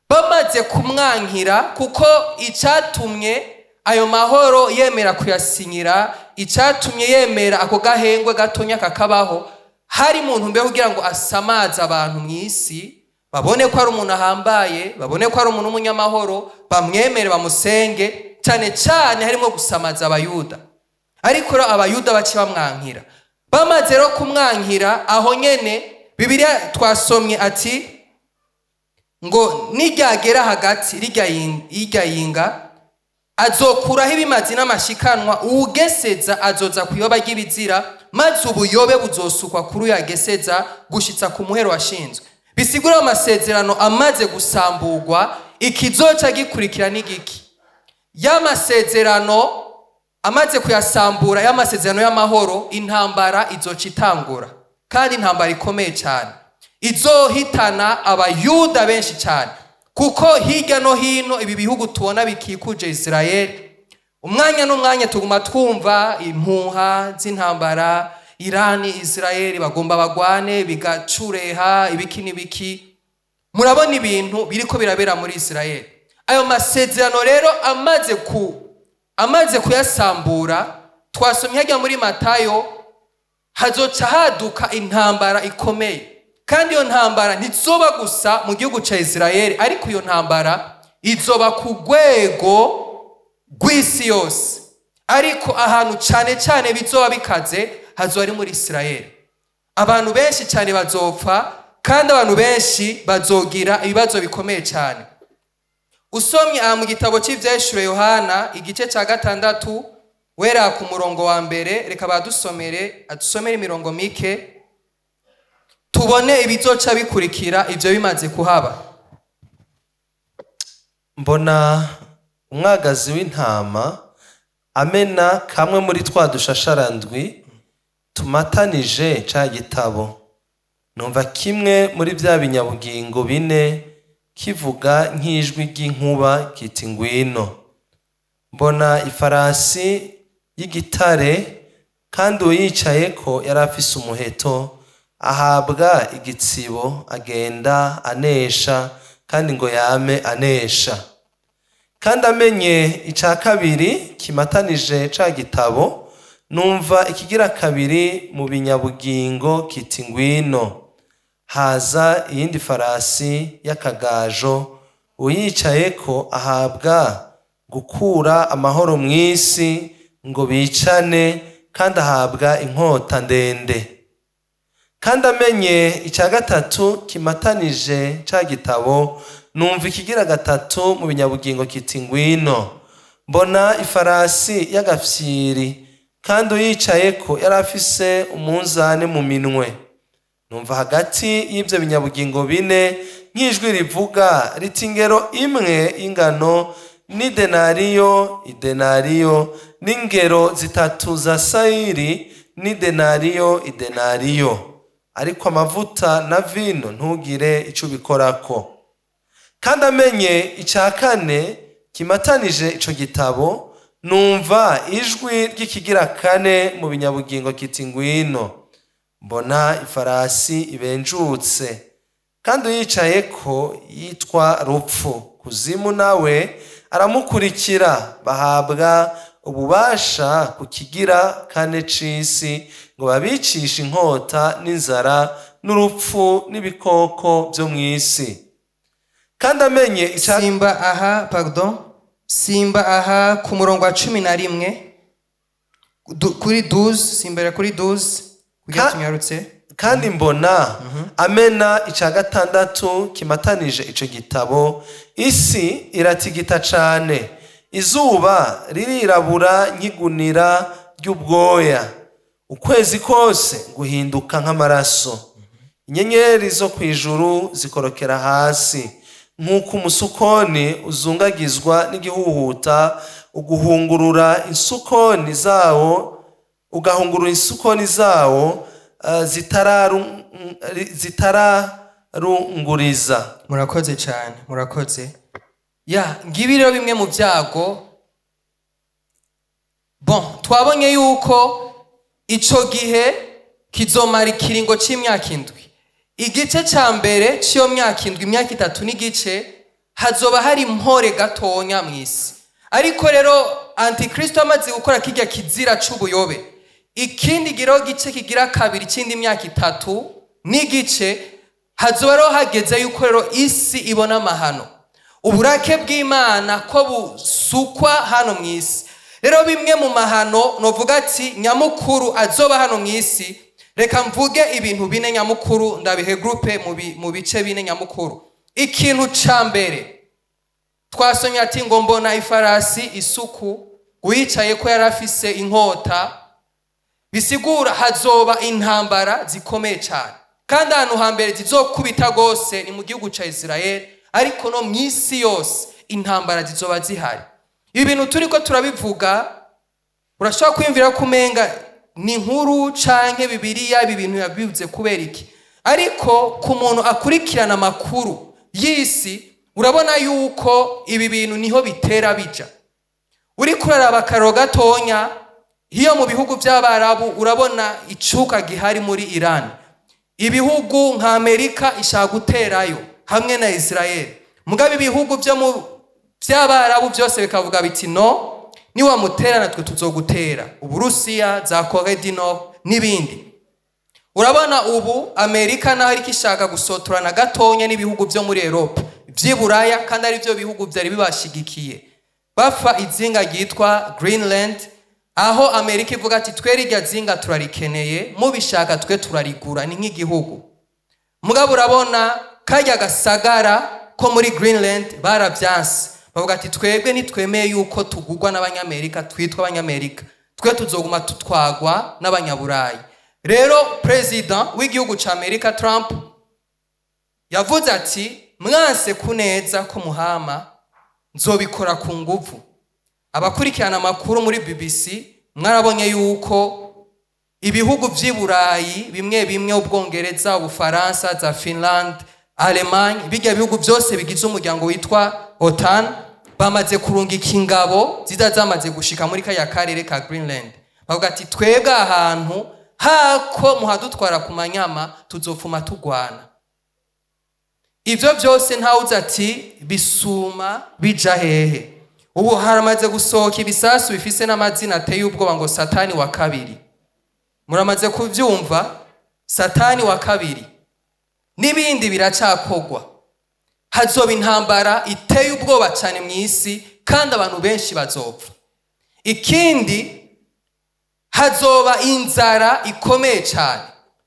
Bamaze kumwankira, kuko icyatumye ayo mahoro yemera kuyasinyira, icyatumye yemera ako gahengwe gatonya kakabaho, hari muntu mbeho kugira ngo asamaze abantu mu isi, babone ko ari umuntu ahambaye, babone ko ari umuntu w'umunyamahoro, bamwemere, bamusenge. Cyane cyane harimo gusamaza Abayuda. Ariko rero Abayuda bace bamwankira. Bamaze rero kumwankira, aho nyene Bibiliya twasomye ati ngo niryagera hagati rirya yinga, azokuraho ibimazi n'amashikanwa, uwugeseza azoza ku iyoba ry'ibizira, maze ubuyobe buzosukwa kuri uyu ageseza gushitsa ku muhero washinzwe. Bisigura amasezerano amaze gusamburwa, ikizoca gikurikira n'igiki? Y'amasezerano amaze kuyasambura, y'amasezerano y'amahoro, intambara izoca itangura, kandi intambara ikomeye cyane izohitana Abayuda benshi cyane, kuko hirya no hino ibi bihugu tubona bikikuje Israel, umwanya n'umwanya tuguma twumva impuha z'intambara. Irani, Israel bagomba bagwane, bigacureha ibiki n'ibiki. Murabona ibintu biriko birabera muri Israel. Ayo masezerano rero amaze kuyasambura, twasomye hajya muri Matayo, hazoca haduka intambara ikomeye. Kandi iyo ntambara ntizoba gusa mu gihugu cya Israel, ariko iyo ntambara izoba ku rwego rw'isi yose. Ariko ahantu cyane cyane bizoba bikaze hazoba ari muri Israel. Abantu benshi cyane bazopfa, kandi abantu benshi bazogira ibibazo bikomeye cyane. Usomye aha mu gitabo cy'Ibyahishuriwe Yohana igice cya 6, wera ku murongo wa 1, reka badusomere, adusomere imirongo mike, tubone ibizoca bikurikira ibyo bimaze kuhaba. Mbona umwagazi w'intama amena kamwe muri twa dushasharandwi tumatanije ca gitabo. Numva kimwe muri bya binyabugingo bine kivuga nk'ijwi ry'inkuba kiti: "Ngwino." Mbona ifarasi y'igitare, kandi uwuyicayeko yari afise umuheto, ahabwa igitsibo, agenda anesha kandi ngo yame anesha. Kandi amenye ica kabiri kimatanije ca gitabo, numva ikigira kabiri mu binyabugingo kiti: "Ngwino." Haza iyindi farasi y'akagajo, uyicayeko ahabwa gukura amahoro mu isi ngo bicane, kandi ahabwa inkota ndende. Kandi amenye icya gatatu kimatanije ca gitabo, numva ikigira gatatu mu binyabugingo kiti: "Ngwino." Mbona ifarasi y'agafyiri, kandi uyicayeko yari afise umunzane mu minwe. Numva hagati y'ibyo binyabugingo bine nk'ijwi rivuga riti: "Ingero imwe y'ingano n'idenariyo, idenariyo, n'ingero 3 za sayiri n'idenariyo, idenariyo, ariko amavuta na vino ntugire ico ubikorako." Kandi amenye icya kane kimatanije ico gitabo, numva ijwi ry'ikigira kane mu binyabugingo kiti: "Ngwino." Mbona ifarasi ibenjutse, kandi uyicayeko yitwa Rupfu, Kuzimu nawe aramukurikira. Bahabwa ububasha ku kigira kane c'isi ngo babicishe inkota n'inzara n'urupfu n'ibikoko byo mu isi. Kandi amenye ica Simba aha, pardon, simba aha ku murongo wa 11, kuri 12, simbera kuri 12 kugira tunyarutse. Kandi mbona amena ica gatandatu kimatanije ico gitabo, isi iratigita cane, izuba ririrabura nk'igunira ry'ubwoya, ukwezi kose guhinduka nk'amaraso, inyenyeri zo kw'ijuru zikorokera hasi. Nk'uko umusukoni uzungagizwa n'igihuhuta, uguhungurura insukoni zawo, ugahungurura insukoni zawo zitararunguriza. Murakoze cyane, murakoze. Ya, ngibi rero bimwe mu byago. Bon, twabonye yuko ico gihe kizomara ikiringo c'imyaka 7. Igice ca mbere c'iyo myaka 7, imyaka 3 n'igice, hazoba hari impore gatonya mw'isi. Ariko rero Antikristo amaze gukora kirya kizira c'ubuyobe, ikindi giro gice kigira kabiri c'indi myaka 3 n'igice, hazoba rero hageze yuko rero isi ibona amahano, uburake bw'Imana ko busukwa hano mw'isi. Rero bimwe mu mahano novuga ati nyamukuru azoba hano mw'isi, reka mvuge ibintu bine nyamukuru, ndabihe groupe mu bice bine nyamukuru. Ikintu ca mbere twasomye ati ngo mbona ifarasi isuku, uyicaye ko yari afise inkota, bisigura hazoba intambara zikomeye cyane. Kandi ahantu hambere zizokubita gose ni mu gihugu ca Israel, ariko no mw'isi yose intambara zizoba zihari. Ibi bintu turiko turabivuga, urashobora kwiyumvira ko umenga ni inkuru canke Bibiliya ibi bintu yabivuze kubera iki, ariko ku muntu akurikirana amakuru y'isi urabona yuko ibi bintu niho bitera bija. Uriko uraraba akararo gatonya hiyo mu bihugu by'Abarabu, urabona icuka gihari muri Iran. Ibihugu nka Amerika ishaka guterayo hamwe na Israel, mugabo ibihugu byo mu by'Abarabu byose bikavuga biti no, niwamutera natwe tuzogutera. Uburusiya, za Corée du Nord n'ibindi. Urabona ubu Amerika naho ariko ishaka gusotorana gatonya n'ibihugu byo muri Europe vy'iburaya, kandi ari byo bihugu byari bibashigikiye, bapfa izinga ryitwa Greenland, aho Amerika ivuga ati twe rirya zinga turarikeneye, mubishaka twe turarigura, ni nk'igihugu. Mugabo urabona karya gasagara ko muri Greenland barabyanse, bavuga ati twebwe ntitwemeye yuko tugurwa n'Abanyamerika, twitwa Abanyamerika, twe tuzoguma tutwagwa n'Abanyaburayi. Rero president w'igihugu ca Amerika Trump yavuze ati mwanse kuneza ko muhama, nzobikora ku nguvu. Abakurikirana amakuru muri BBC mwarabonye yuko ibihugu vy'i Burayi bimwe bimwe, Ubwongereza, Ubufaransa, za Finland, Allemagne, bijya bihugu byose bigize umuryango witwa OTAN, bamaze kurungika ingabo ziza zamaze gushika muri kaya karere ka Greenland. Bavuga ati twebwe ahantu hako muhadutwara ku manyama tuzofuma tugwana. Ivyo byose ntawuzi ati bisuma bija hehe. Ubu haramaze gusohoka ibisasu bifise n'amazina ateye ubwoba ngo Satani wa kabiri. Muramaze kuvyumva, Satani wa kabiri. N'ibindi biracakogwa. Hazoba intambara iteye ubwoba cyane mu isi, kandi abantu benshi bazopfa. Ikindi, hazoba inzara ikomeye cyane,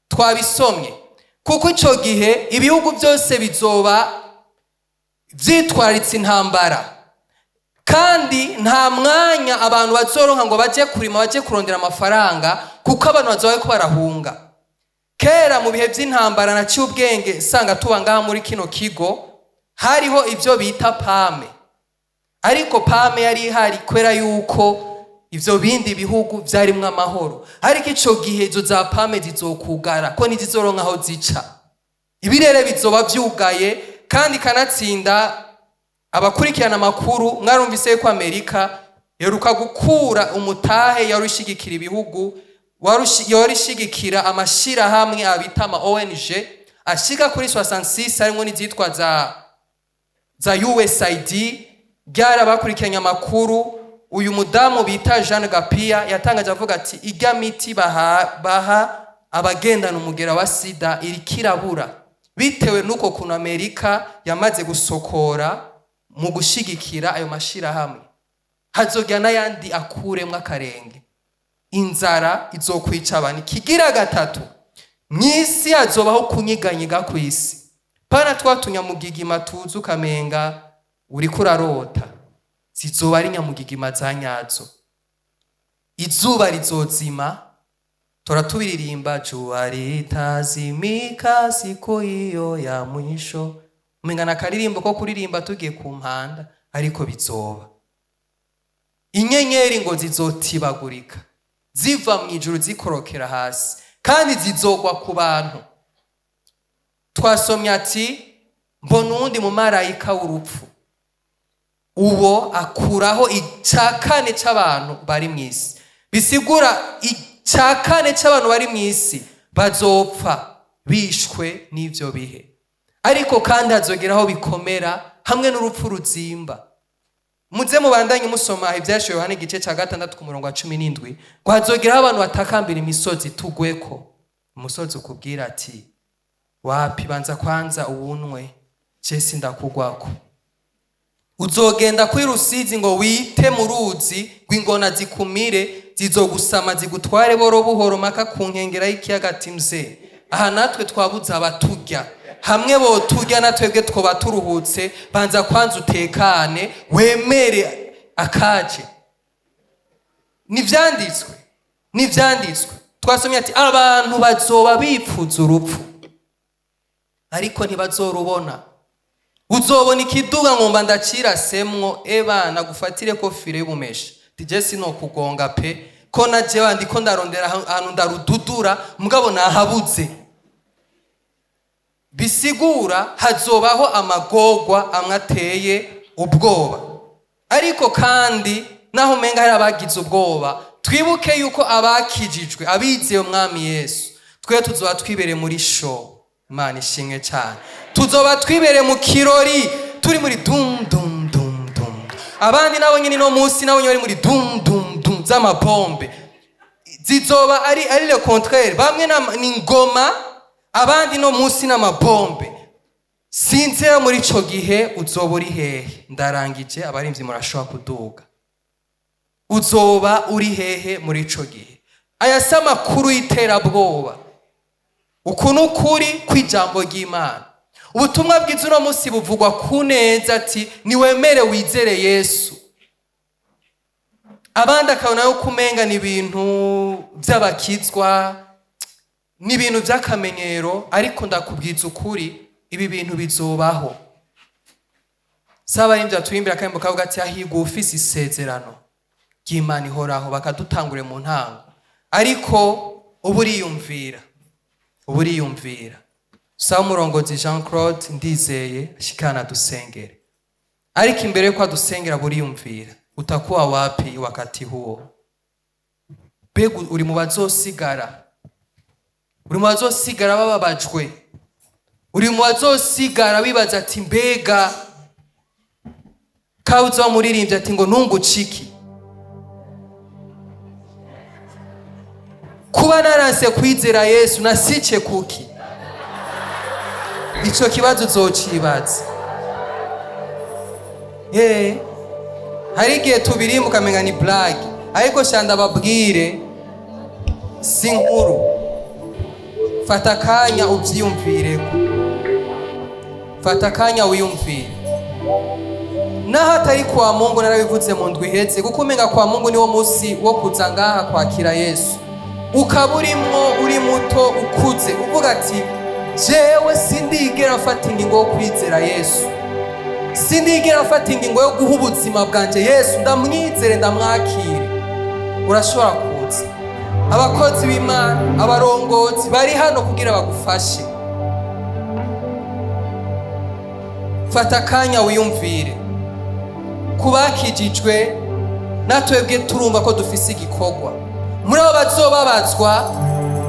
twabisomye, kuko ico gihe ibihugu byose bizoba vyitwaritse intambara, kandi nta mwanya abantu bazoronka ngo baje kurima, baje kurondera amafaranga, kuko abantu bazoba bariko barahunga. Kera mu bihe by'intambara naciye ubwenge nsanga tuba ngaha muri kino kigo, hariho ibyo bita PAM. Ariko PAM yari ihari kubera yuko ivyo bindi bihugu vyarimwo amahoro. Ariko ico gihe izo za PAM zizokugara, ko ntizizoronka aho zica. Ibirere bizoba vyugaye, kandi kanatsinda abakurikirana amakuru mwarumvise ko Amerika yeruka gukura umutahe yari ushigikira ibihugu, yari ishigikira amashirahamwe abita ama ONG ashika kuri 66, harimwo n'izitwa za USAID. Byarabakurikiranye amakuru, uyu mudamu bita Jeanne Gapia yatangaje avuga ati irya miti baha abagendana umugera wa sida irikirabura, bitewe n'uko kuntu Amerika yamaze gusokora mu gushigikira ayo mashirahamwe. Hazogera n'ayandi akuremwo akarenge, inzara izokwica abantu. Kigira gatatu, mw'isi hazobaho kunyiganyiga kw'isi, pana twa tunyamugigima tuzi ukamenga uriko urarota, zizoba ari nyamugigima za nyazo. Izuba rizozima, tora tubiririmba, jua litazimika siku hiyo ya mwisho. Umenga ni akaririmbo ko kuririmba tugiye ku mpanda, ariko bizoba. Inyenyeri ngo zizotibagurika ziva mu ijuru zikorokera hasi, kandi zizogwa ku bantu. Twasomye ati mbona uwundi mumarayika w'urupfu, uwo akuraho icya kane cy'abantu bari mu isi. Bisigura icya kane cy'abantu bari mu isi bazopfa bishwe n'ibyo bihe. Ariko kandi hazogeraho bikomera hamwe n'urupfu ruzimba. Muze mubandanye musoma Ibyahishuriwe Yohana igice cya 6 ku murongo wa 17, ngo hazogeraho abantu batakambira imisozi tugweko. Umusozi ukubwira ati wapi, banza kwanza ubunwe, je sindakugwako. Uzogenda kuri Rusizi ngo wite mu ruzi rw'ingona zikumire, zizogusama zigutware boro buhoro maka ku nkengera y'ikiyaga. Ati mze aha natwe twabuze abaturya, hamwe boturya natwebwe twoba turuhutse. Banza kwanza utekane, wemere akaje. Nivyanditswe, nivyanditswe. Twasomye ati abantu bazoba bipfuza urupfu, ariko ntibazorubona. Uzobona ikiduga ngomba ndacirasemwo, eba nagufatire ko fire y'ubumesha tije sinokugonga pe, ko na jewe ndiko ndarondera ahantu ndarududura, mugabo nahabuze. Bisigura hazobaho amagorwa amwe ateye ubwoba. Ariko kandi naho umenga hari abagize ubwoba, twibuke yuko abakijijwe, abizeye umwami Yesu, twe tuzoba twibereye muri show. Imana ishimwe cyane. Tuzoba twibereye mu kirori, turi muri dum dum dum dum. Abandi nabo nyine no munsi nabo nyine bari muri dum dum dum z'amabombe. Zizoba ari le contraire, bamwe ni ngoma, abandi no munsi n'amabombe. Sinzera muri ico gihe uzoba uri hehe. Ndarangije, abarimvyi murashobora kuduga. Uzoba uri hehe muri ico gihe? Aya si amakuru y'iterabwoba, uku ni ukuri kw'ijambo ry'Imana. Ubutumwa bwiza uno munsi buvugwa ku neza, ati niwemere wizere Yesu. Abandi akabona yuko umenga ni ibintu by'abakizwa, ni ibintu by'akamenyero, ariko ndakubwiza ukuri, ibi bintu bizobaho. Saba y'ibyo turimbira akaririmbo kavuga ati hahirwa ufise isezerano ry'Imana ihoraho, bakadutangure mu ntango. Ariko ubu uriyumvira, ubu uriyumvira. Saba umurongozi Jean Claude Ndizeye ashikana dusengere, ariko imbere yuko adusengera buriyumvira utakuwa wapi wakati huo. Mbega uri mu bazosigara? Uri mu bazosigara bababajwe? Uri mu bazosigara bibaza ati mbega kabuze wa muririmbyi ati ngo ntunguciki kuba naranse kwizera Yesu nasice kuki? Ico kibazo uzocibaza. Hari igihe tubirimba ukamenga ni blague, ariko sha ndababwire si nkuru. Fata akanya uvyiyumvireko, fata akanya wiyumvire. Naho atari kwa Mungu, narabivuze mu ndwi iheze, kuko umenga kwa Mungu niwo munsi wo kuza ngaha kwakira Yesu. Ukaba urimwo, uri muto, ukuze, uvuga ati jewe sindigera mfata ingingo yo kwizera Yesu, sindigera mfata ingingo yo guha ubuzima bwanje Yesu, ndamwizere, ndamwakire. Urashobora kuza. Abakozi b'Imana, abarongozi bari hano kugira bagufashe. Fata akanya wiyumvire. Kubakijijwe natwebwe turumva ko dufise igikorwa. Muri abo bazobabazwa,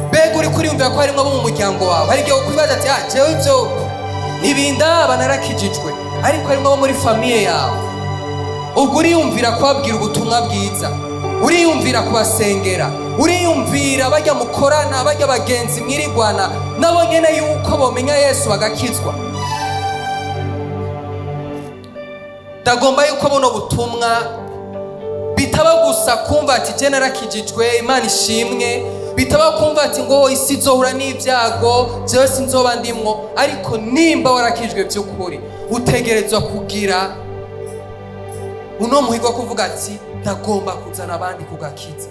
mbega uri kuriyumvira ko harimwo abo mu muryango wawe? Hari igihe ukwibaza ati jewe ivyo ntibindaba, narakijijwe, ariko harimwo abo muri famiye yawe. Ubwo uriyumvira kubabwira ubutumwa bwiza, uriyumvira kubasengera, uriyumvira bajya mukorana, bajya bagenzi mwirigwana nabo nyene yuko bomenya Yesu bagakizwa. Ndagomba yuko buno butumwa bitaba gusa kumva ati je narakijijwe, Imana ishimwe, bitaba kumva ati ngo isi izohura n'ibyago, jewe sinzoba ndimwo. Ariko nimba warakijwe by'ukuri, utegerezwa kugira uno muhigo kuvuga ati ndagomba kuzana abandi kugakiza.